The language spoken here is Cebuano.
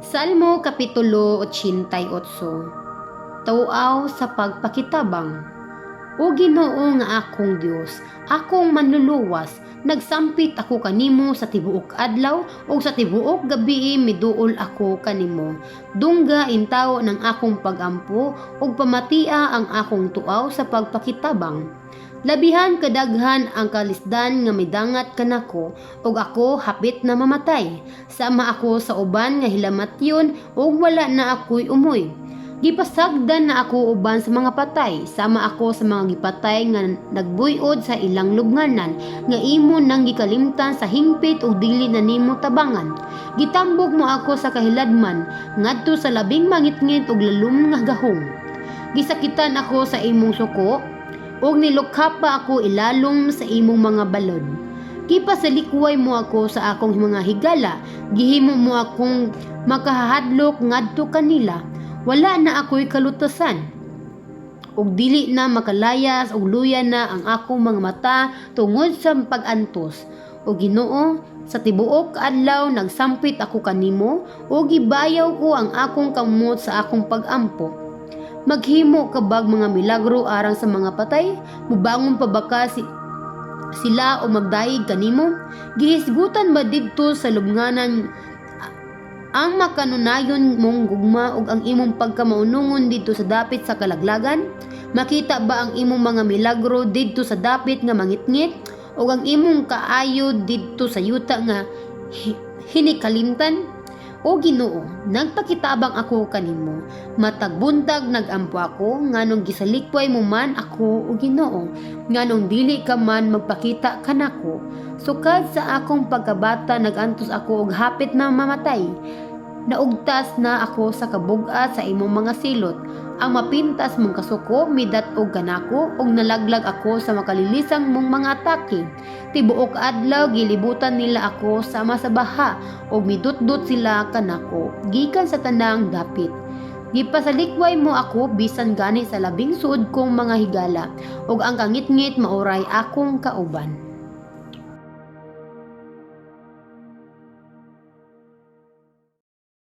Salmo Kapitulo 88. Tuaw sa pagpakitabang. O Ginoo nga akong Dios, akong manluluwas, nagsampit ako kanimo sa tibuok adlaw ug sa tibuok gabii miduol ako kanimo. Dungga intawo ng akong pagampo ug pamatia ang akong tuaw sa pagpakitabang. Labihan kadaghan ang kalisdan nga midangat kanako ug ako hapit na mamatay. Sama ako sa uban nga hilamatyon ug wala na ako'y umoy. Gipasagdan na ako uban sa mga patay, sama ako sa mga gipatay nga nagbuyod sa ilang lubnganan, nga imo nang gikalimtan sa hingpit ug dili na nimo tabangan. Gitambok mo ako sa kahiladman, ngadto sa labing mangitngit ug lalom nga gahong. Gisakitan ako sa imong suko, ug nilukha pa ako ilalom sa imong mga balod. Gipasalikway mo ako sa akong mga higala, gihimo mo akong makahadlok ngadto kanila. Wala na ako'y kalutasan. Ug dili na makalayas ug luya na ang akong mga mata tungod sa pag-antos. O Ginoo, sa tibuok adlaw nagsampit ako kanimo ug gibayaw ko ang akong kamot sa akong pagampo. Maghimo ka bag mga milagro alang sa mga patay? Mubangon pa ba ka sila o magdayeg kanimo? Gihisgutan ba didto sa lubnganan ang makanunayon mong gugma ug ang imong pagkamaunungon didto sa dapit sa kalaglagan? Makita ba ang imong mga milagro didto sa dapit nga mangitngit ug ang imong kaayo didto sa yuta nga hinikalimtan? O Ginoo, nagpakitabang ako kanimo. Matag buntag nagampo ako, nganong gisalikway mo man ako, o Ginoo? Nganong dili ka man magpakita kanako? Sukad sa akong pagkabata nagantos ako og hapit na mamatay. Naugtas na ako sa kabug-at sa imong mga silot. Ang mapintas mong kasuko midat-og kanako ug nalaglag ako sa makalilisang mong mga atake. Tibuok adlaw gilibutan nila ako sama sa baha ug midutdot sila kanako gikan sa tanang dapit. Gipasalikway mo ako bisan gani sa labing suod kong mga higala ug ang kangitngit maoray akong kauban.